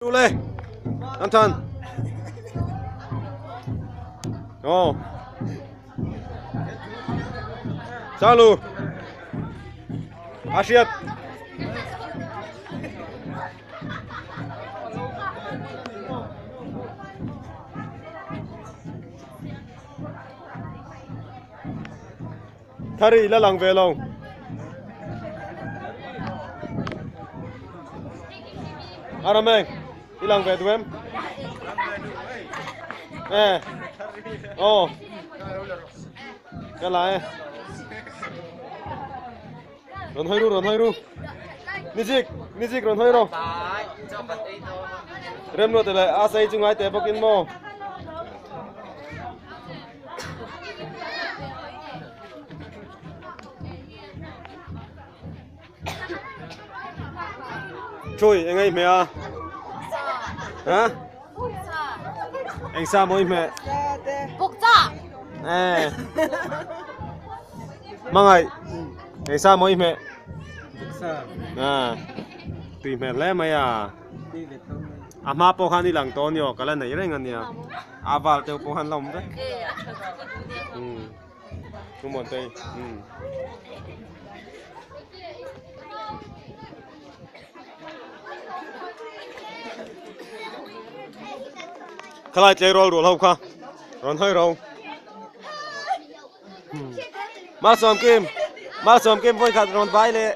Le Nam Thần Ồ Sao lù A siat Thari la lang ve lo. Arameng, i lang ve duh em? Eh. Oh. Ka la e. Rawn hawi ru, rawn hawi ru. Nizik, nizik rawn hawi ro. Remruat leh a sei chu ngai teh bawkin maw. Chui eng ei hmeh a? Ha? Eng sa maw i hmeh? Bukcha. Eh. Mangai. Eng sa maw i hmeh? Buksa. À. Tui hmel hle mai a. A hma pawh khan i lang tawh aniaw ka la nei reng ania. A val deuh pawh khan la awm vek. Umm Thu muan te umm. Khalai tleirawl rual ho kha rawn hawi ro. Malsawm Kim Malsawm Kim vawikhat rawn vai leh.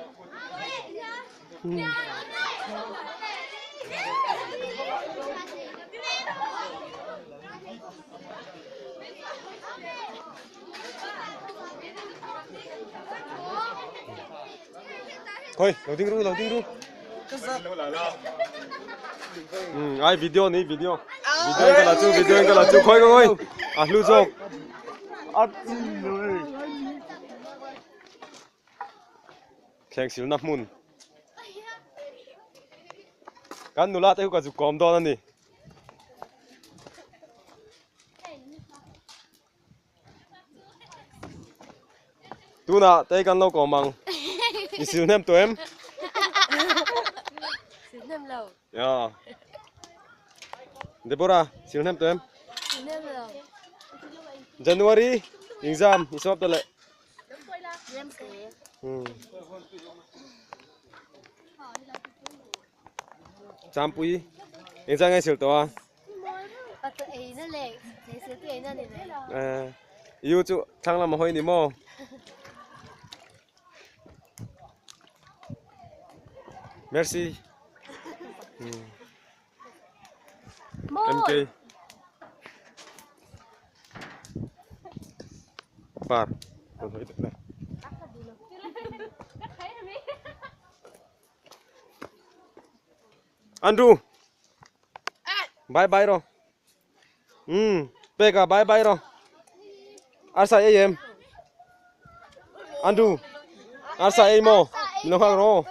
Thôi, đầu tiên ru, đầu tiên ru. Ừ, ai video ni video. Video cái là chú, video cái là chú khôi khôi. À lưu dọc. Thleng silna hmun kan nula te chu ka zuk kawm dawn a ni. Tunah te kan lo kawm ang i sil hnem tawh em? Sil hnem lo. Ya. Deborah sil hnem tawh em? Sil hnem lo. January exam i sawp ta leh. Champui eng chang nge sil tawh a? I u chu thlang lam a hawi ni maw? Merci. MK. Par. Andrew. Bye bye rồi. Ừ, PK bye bye rồi. Arsa ei em. Andrew. Arsa ei mo. Mình không rồi.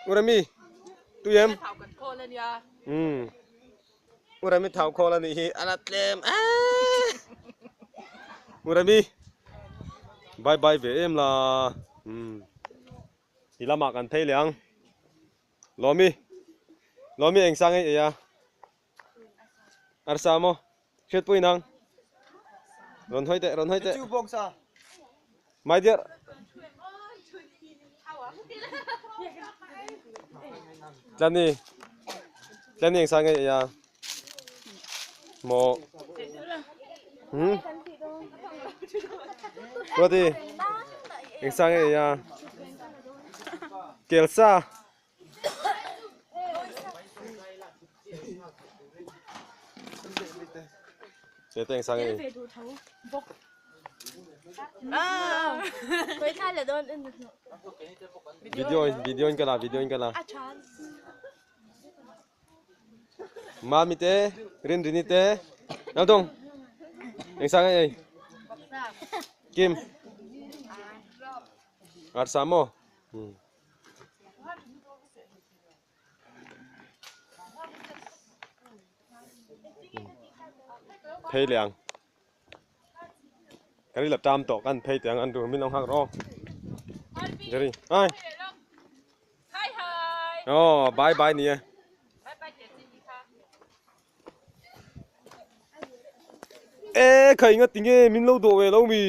Urami. Tu em. Ừ. Urami thau khawl a nih hi a la tlem ah Urami bye bye ve em la umm ti lamah kan phei leh ang Lawmi Lawmi eng sang ei ei a arsa maw hriatpui nang rawn hawi teh rawn hawi teh my dear Tlani Tlani eng sang nge ei a maw hmm Ruati eng sang nge ei a kelsa Tete eng sang nge ei Video video in ka la video in ka la Mami te Rin Rini te Nau Dong eng sang nge ei Kim Arsa maw Phei leh ang. Ka ri la tam tawh kan phei teh ang an ru min lo nghak rawh aw. Jerry ai. Aw bye bye ni e. E khai nga tinge min lo dawh ve lo mi.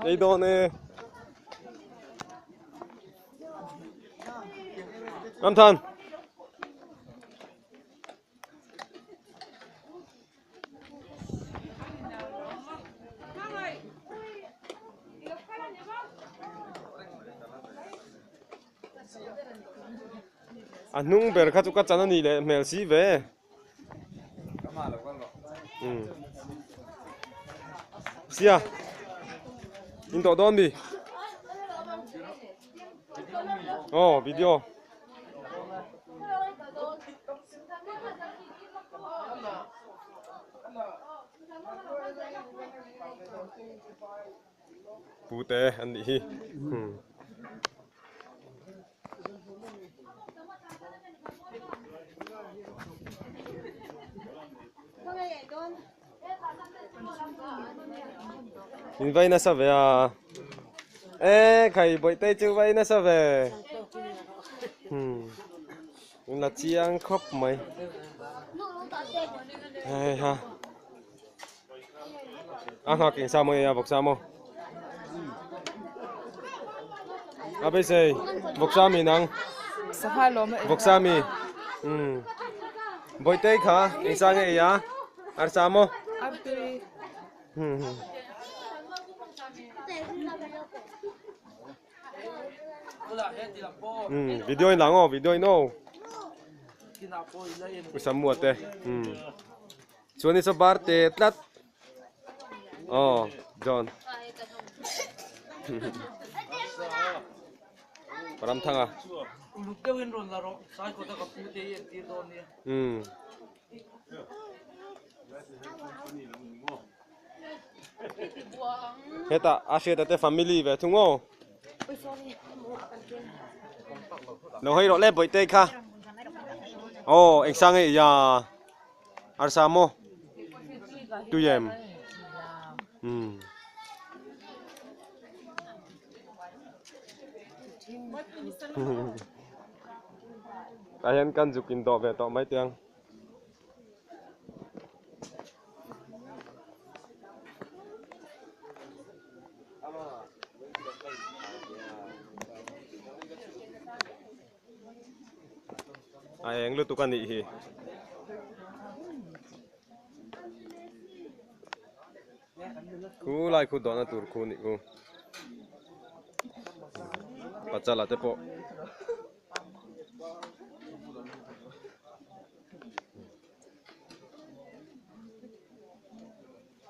Ei dawn e. Ramthan. A hnung ber kha chu ka chan a nih leh hmel si ve. Umm. Sia. In tawh dawn mi? Aw video. Pute an nih hi. Hmm. In vai nasa ve a. E khai bawihte chu vai nasa ve. Hmm. In la chiang khawp mai. Hei ha. A nghak eng sa maw a vawksa maw? A beisei vawksa mi nang. Sangha lawm a Vawksa mi. Um. Bawitei kha eng sa nge ei a? Arsa maw? Artui. Hmm. Um, video in lang aw, video in aw. Usamua te. Um. Chuan i chaw bar te tlat. Aw, John. Paramthanga. Uluk deuhin rawn la rawh, Saikawta ka pu te hi an tir dawn nia. Umm. Hetah a hriat ate family ve thung aw. Lo hawi rawh le bawihte kha. Aw, engsa nge i a? Arsa maw? Tui em? Umm. Tah hian kan zuk in dawh ve tawh mai teh ang. A eng lutuk a nih hi. Khu lai khu dawhna tur khu nih khu. Pachala te pawh.